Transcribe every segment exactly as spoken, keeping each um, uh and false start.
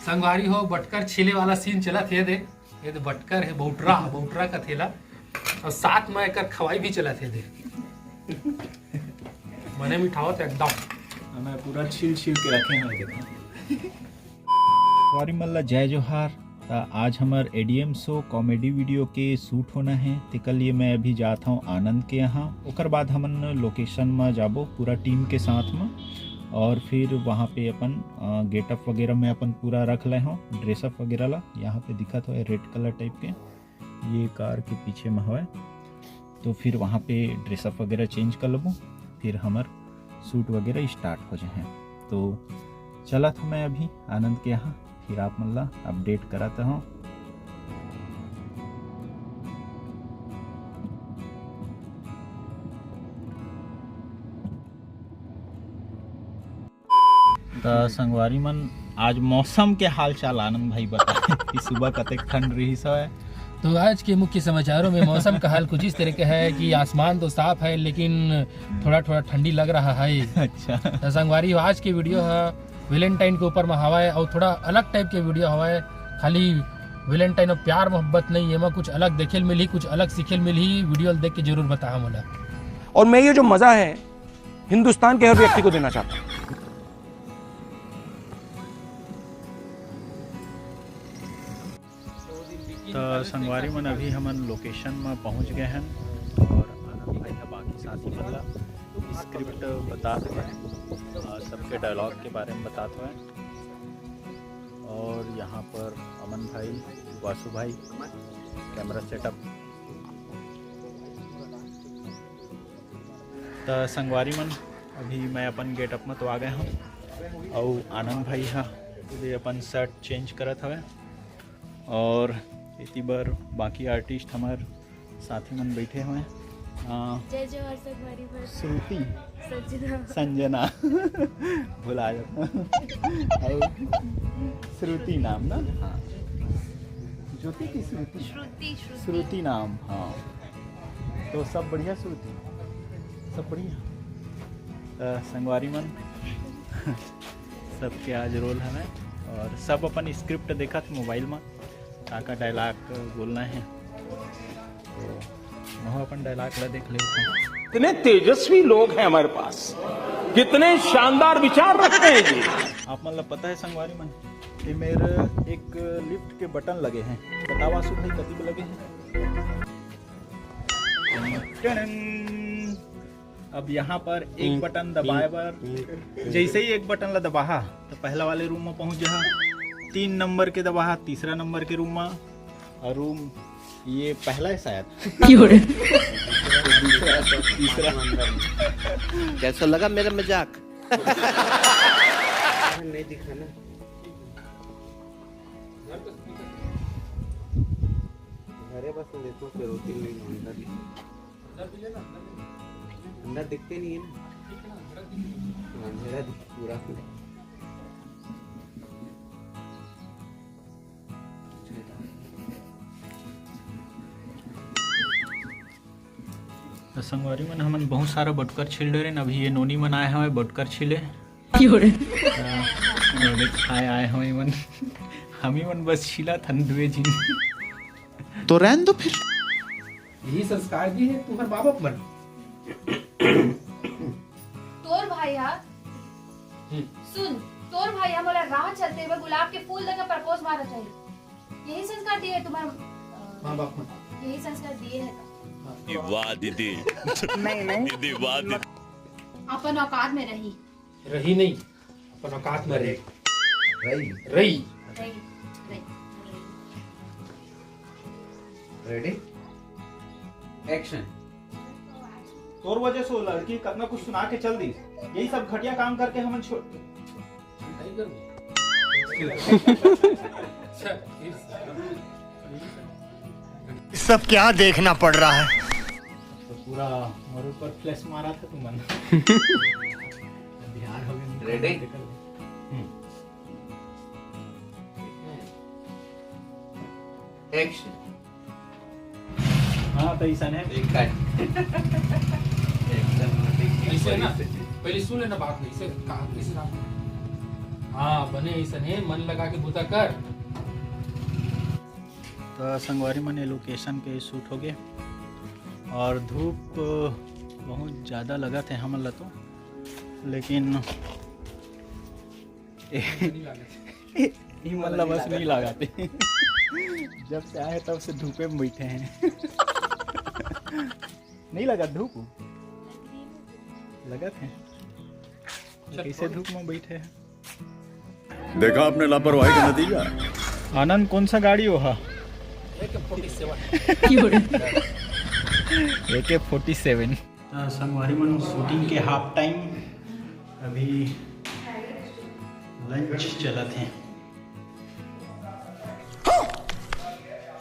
संगवारी हो, बटकर छीले वाला सीन चलत हे दे। ये दे बटकर हे, बउटरा, बउटरा कथे ला। अउ साथ में एकर खवाई भी चलत हे दे। मने मिठावत हे एकदम। हमें पूरा छील छील के रखे हैं, देखो। संगवारी मन ला जय जोहार। त आज हमर एडीएम शो कॉमेडी वीडियो के शूट होना है, तेकर लिए मैं अभी जात हूँ आनंद के यहाँ। ओकर बाद हमन लोकेशन में जाबो पूरा टीम के साथ में, और फिर वहाँ पे अपन, अ, गेटअप वगैरह में अपन पूरा रख ले हूँ, ड्रेसअप वगैरह ला। यहाँ पे दिखत हो रेड कलर टाइप के, ये कार के पीछे में हवय। तो फिर वहाँ पे ड्रेसअप वगैरह चेंज कर लेबो, फिर हमर शूट वगैरह स्टार्ट हो जाए। तो चलत हूँ मैं अभी आनंद के यहाँ, फिर आप मन ला अपडेट करत हूँ। त संगवारी मन, आज मौसम के हाल चाल आनंद भाई बताए कि सुबह कतेक ठंड रहिस हवय। तो आज के मुख्य समाचारों में मौसम का हाल कुछ इस तरह का है कि आसमान तो साफ है, लेकिन थोड़ा थोड़ा ठंडी लग रहा है। अच्छा। तो संगवारी हो, आज के वीडियो है वैलेंटाइन के ऊपर में हवाए और थोड़ा अलग टाइप के वीडियो हवाए। खाली वैलेंटाइन और प्यार मोहब्बत नहीं, एमा कुछ अलग देखे ल मिलही, कुछ अलग सीखे ल मिलही। वीडियो ल देख के जरूर बताहा मोला। और मैं ये जो मजा है हिंदुस्तान के हर व्यक्ति को देना चाहता हूँ। त संगवारी मन, अभी हमन लोकेशन म पहुंच गए हन और आनंद भाई ह बाकी साथी मन ला स्क्रिप्ट बतात हवय, अ, सबके डायलॉग के बारे में बतात हवय। और यहाँ पर अमन भाई, वासु भाई, कैमरा सेटअप। त संगवारी मन, अभी मैं अपन गेटअप म तो आ गए हूँ, अउ आनंद भाई ह भी अपन शर्ट चेंज करत हवे। और इति बर बाकी आर्टिस्ट हमर साथी मन बैठे हुए हैं। अ, जय जोहार संगवारी मन। श्रुति। संजना। संजना। भुला जाता। अउ श्रुति नाम ना? हाँ। ज्योति की श्रुति? श्रुति, श्रुति। श्रुति नाम, हाँ। तो सब बढ़िया श्रुति? सब बढ़िया। अ, संगवारी मन, सबके आज रोल हवे और सब अपन स्क्रिप्ट देखत मोबाइल में, का का डायलॉग बोलना है। तो वह अपन डायलॉग ला देख लेते हैं। इतने तेजस्वी लोग हैं हमारे पास, कितने शानदार विचार रखते हैं जी। आप मन ला पता है संगवारी मन, ये मेरे एक लिफ्ट के बटन लगे हैं। बतावा वासु भाई, कति लगे हैं? टनन। अब यहाँ पर एक बटन दबाए बर, जैसे ही एक बटन ला दबाहा, तो पहला वाले रूम में पहुंच जाहा, तीन नंबर के दबाहा, तीसरा नंबर के रूम में, और रूम ये पहला है शायद। क्यों रे? दूसरा, तीसरा। कैसा लगा मेरा मजाक? नहीं दिखा ना। घरे बस लेतो के रोटी नहीं मांगता। अंदर दिखते नहीं है ना। हाँ, अंधेरा दिख पूरा। तो संगवारी मन, हमन बहुत सारा बटकर छील डरेन। अभी ये नोनी मन आए हवे बटकर छीले। क्यों रे? हाँ, खाए आए हवे मन। हम ही मन बस छीला थन दुए झिन। तो रहन दो फिर। यही संस्कार दिए है तुम्हारे माँ बाप मन। तोर भाई हा, हम्म। सुन, तोर भाई हा मोला राह चलते हुए गुलाब के फूल देकर प्रपोज मारा चाहिए। यही संस्कार दिए है तुम्हारे, अ, माँ बाप मन। यही संस्कार दिए है। हाँ। वाह दीदी। नहीं, नहीं। दीदी, वाह दीदी। अपन औकात में रही। रही नहीं, अपन औकात में रही। रही। रही। रही। रही। रेडी? एक्शन। तोर वजह से वो लड़की कतना कुछ सुना के चल दी। यही सब घटिया काम करके हमन छोड़। सब क्या देखना पड़ रहा है। तो पूरा मोर ऊपर फ्लैश मारा था तुमन। बिहार हो गया। रेडी? हम्म। एक्शन। हाँ, तो ऐसा है। एक काट। एक्शन। ऐसे ना, पहले सुन लेना बात, नहीं, ऐसे कहा, ऐसे ना। हाँ, बने अइसने मन लगा के बूता कर। तो संगवारी मन, ये लोकेशन के शूट हो गए और धूप बहुत ज़्यादा लगत हे हमन ला तो, लेकिन ए, ई मन ला बस नहीं लगाते। जब से आए तब से धूपे में बैठे हैं। नहीं लगा धूप? लगत है। तो कैसे धूप में बैठे हैं? देखा आपने लापरवाही का नतीजा। आनंद, कौन सा गाड़ी हो? हाँ, ए के फोर्टी सेवन। ए के फोर्टी सेवन। अ, संगवारी मन, शूटिंग के हाफ टाइम, अभी लंच चलत हे।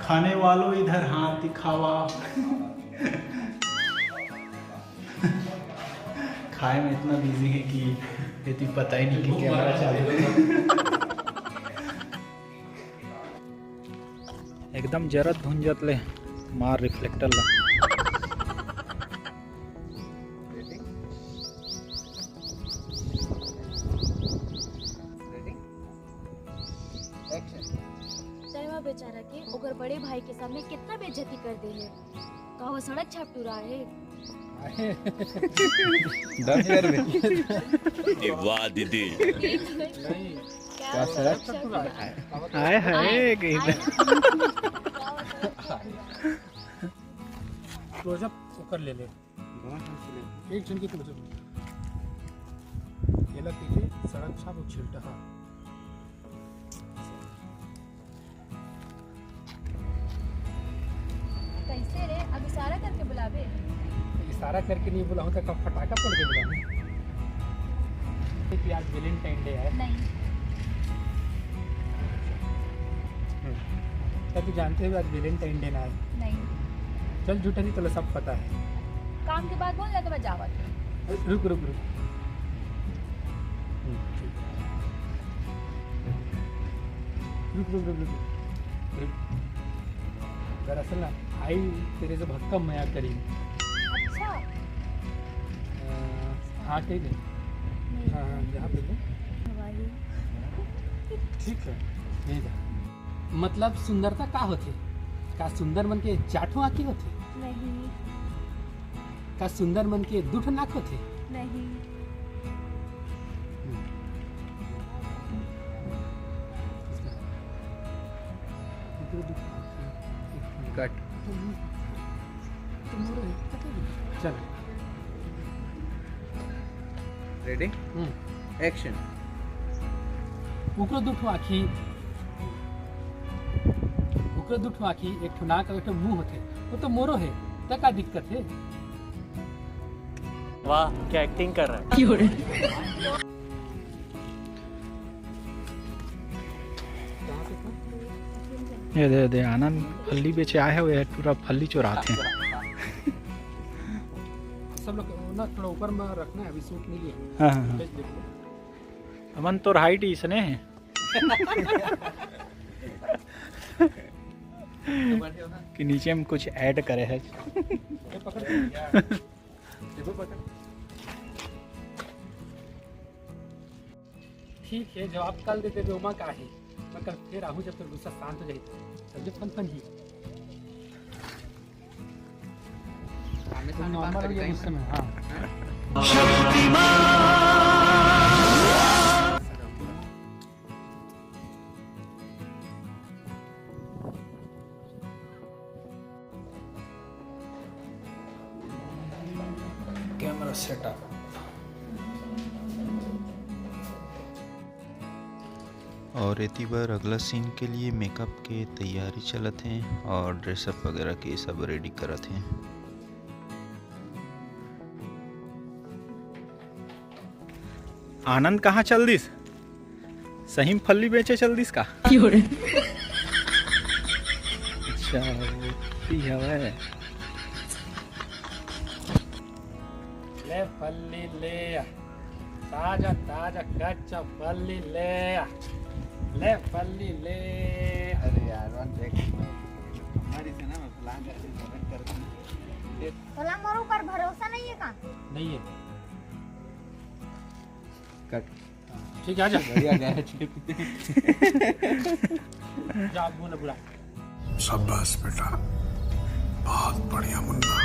खाने वालों, इधर हाथ दिखावा। खाए में इतना बिजी है कि एती पता ही नहीं कि कैमरा चालू है। एकदम जरत धुंजत ले मार रिफ्लेक्टर ला। Ready? Ready? Action. तय वा बेचारा के ओकर बड़े भाई के सामने कितना बेइज्जती कर दे है। का वो सड़क छाप टुरा है? दस हजार में। वाह दीदी। नहीं। क्या क्या सड़क छाप टुरा है? हाय हाय, हाय, कहीं हाय। क्लोजअप ओकर ले ले। एक झन के क्लोजअप। केला पीछे सड़क छाप उछिलता। कैसे रे? अब इशारा करके बुलावे? इशारा करके नहीं बुलाऊं तो कब फटाका फोड़ के बुलाऊं? कि आज वैलेंटाइन डे है। नहीं। हम्म। क्या तू जानते हो आज वैलेंटाइन डे ना है? नहीं। चल झूठा नहीं, तोला सब पता है। काम के बाद बोल ना तो मैं जावत हूँ। रुक, रुक, रुक। हम्म, ठीक है। रुक, रुक, रुक, रुक। रुक। दरअसल ना, भाई तेरे से बहुत कम मया करी। अच्छा। अ, हाँ, ठीक है। नहीं। हाँ, हाँ, यहाँ पे दे। भाई। ठीक है, यहीं जा। मतलब सुंदरता का होथे? का सुंदर मन के चार ठो आँखी होथे? नहीं। का सुंदर मन के दू ठो नाक होथे? नहीं। कट। चल। रेडी? हम्म। एक्शन। ओकरो दू ठो आँखी, ओकरो दू ठो आँखी, एक ठो नाक अउ एक ठो मुंह होथे, वो तो मोरो हे, त का दिक्कत हे? वाह, क्या एक्टिंग कर रहा है। ये दे, दे, आनंद फल्ली बेचे आए हे, वो पूरा फल्ली चोराथे। सब लोग ना थोड़ा ऊपर में रखना है, अभी शूट नहीं है। हाँ, हाँ, हाँ। फुटेज देख लो। अमन तोर हाइट इसने है। कि नीचे में कुछ ऐड करे है। ये पकड़। देखो पकड़। ठीक है, जवाब कल दे देबे, ओमा का हे। मैं कल फिर आहूँ, जब तोर गुस्सा शांत हो जाही, समझे? फन फन ही। आमने सामने बात नॉर्मल हो गया करेंगे। गुस्से में, हाँ। Camera setup. और एती बर अगला सीन के लिए मेकअप के तैयारी चलत हे और ड्रेसअप वगैरह के सब रेडी करत हे। आनंद कहाँ चल दिस? सही में फल्ली बेचे चल दिस का? अच्छा, वो भी हवय। ले फल्ली ले, ताजा ताजा कच्चा फल्ली ले, ले फल्ली ले। अरे यार, वन टेक। हमारी से ना, मैं प्लान करके मदद करता हूँ। तोला मोर ऊपर भरोसा नहीं है का? नहीं है। कट। ठीक है, आजा। बढ़िया गया है, ठीक। जा, अब बोल बुला। शाबाश बेटा, बहुत बढ़िया मुन्ना।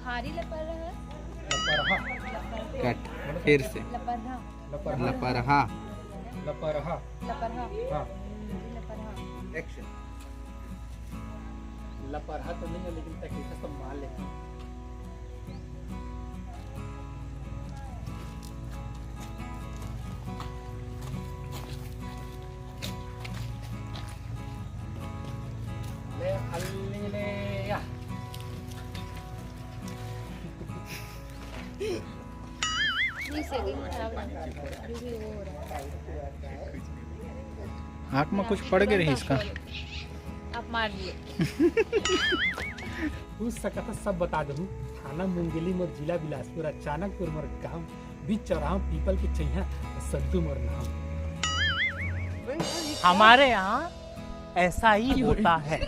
भारी लपरहा। लपरहा। कट, फिर से। लपरहा। लपरहा। लपरहा। लपरहा। लपरहा। हाँ। लपरहा। एक्शन। लपरहा तो नहीं है, लेकिन तकलीफ तो मार लेता हूँ। ले, अल्ले ले, या। ये सेटिंग खराब लग रहा है। अभी भी वो हो रहा है। आँख में कुछ पड़ गए रही इसका। आप मार दिए। पूछ सकत ह, सब बता दहूँ। थाना मुंगेली मोर, जिला बिलासपुर, अचानकपुर मोर गाँव, बीच चौराहा पीपल के छैया, संतू मोर नाम। हमारे यहाँ ऐसा ही होता है।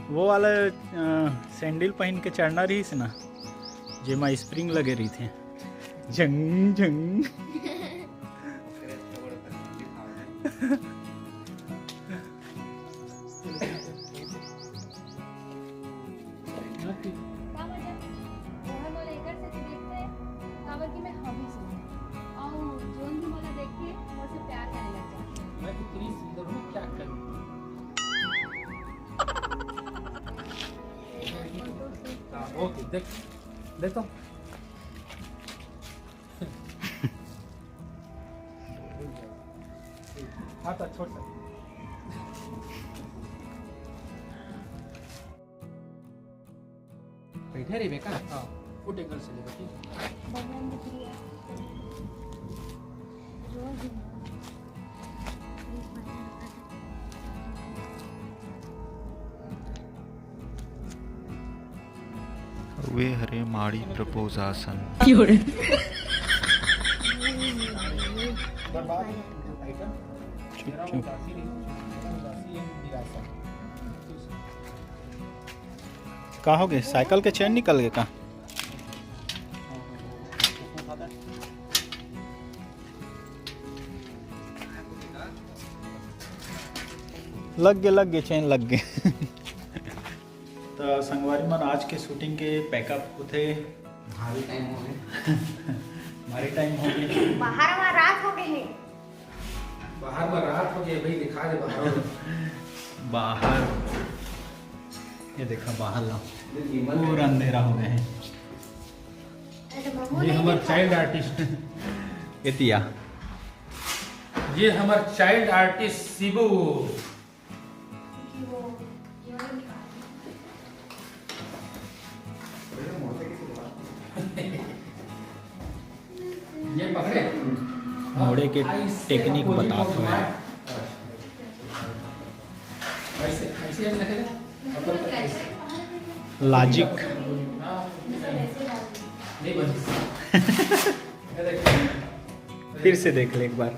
वो वाला, अ, सैंडल पहन के चढ़ना रहिस ना, जेमा स्प्रिंग लगे रहिथे। झंग, झंग। का वजह? ओहर मोला एकर सेती देखथे, काबर कि मैं हॉबी से हूँ। अउ जोन भी मोला देखथे, मोर से प्यार करे लग जाथे। मैं इतनी सुंदर हूँ, क्या करूँ? हाँ, ओके, देख, देख तो। हाँ, तो छोड़ सक। बैठे रहिबे का? हाँ, फुट एंगल से लेबे, ठीक है? वे हरे माड़ी प्रपोज आसन। चुप, चुप। का हो गए? साइकिल के चेन निकल गए का? लग गए, लग गए, चेन लग गए। तो संगवारी मन, आज के शूटिंग के पैकअप होथे। भारी टाइम हो गए। भारी टाइम हो गए। बाहर में रात हो गए हे। बाहर में रात हो गए भाई, दिखा दे बाहर। बाहर, ये देखा बाहर ला, पूरा अंधेरा हो गए हे। ये हमर चाइल्ड आर्टिस्ट। एतिया। ये हमर चाइल्ड आर्टिस्ट शिबू। ये पकड़े। मोड़े के टेक्निक बतात हवे। लॉजिक। फिर से देख ले एक बार।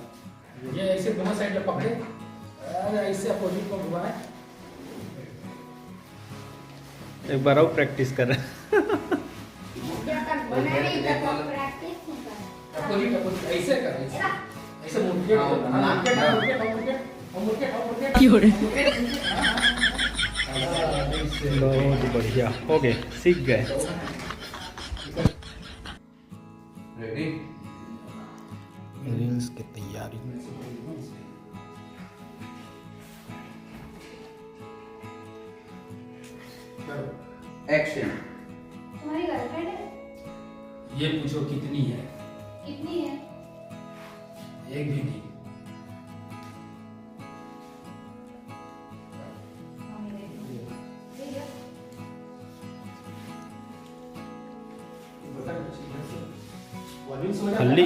ये ऐसे दोनों साइड में पकड़े, अरे ऐसे अपोजिट में घुमाए। एक बार और प्रैक्टिस कर। अपोजिट, अपोजिट, ऐसे कर, ऐसे। ऐसे मुड़के हाँ, मुड़के, हाँ, मुड़के, हाँ। मुड़के, मुड़के, मुड़के, मुड़के। बहुत बढ़िया, हो गए, सीख गए। रील्स के तैयारी। एक्शन। तुम्हारी गर्लफ्रेंड है? ये पूछो कितनी है? कितनी है? एक भी नहीं। हल्ली।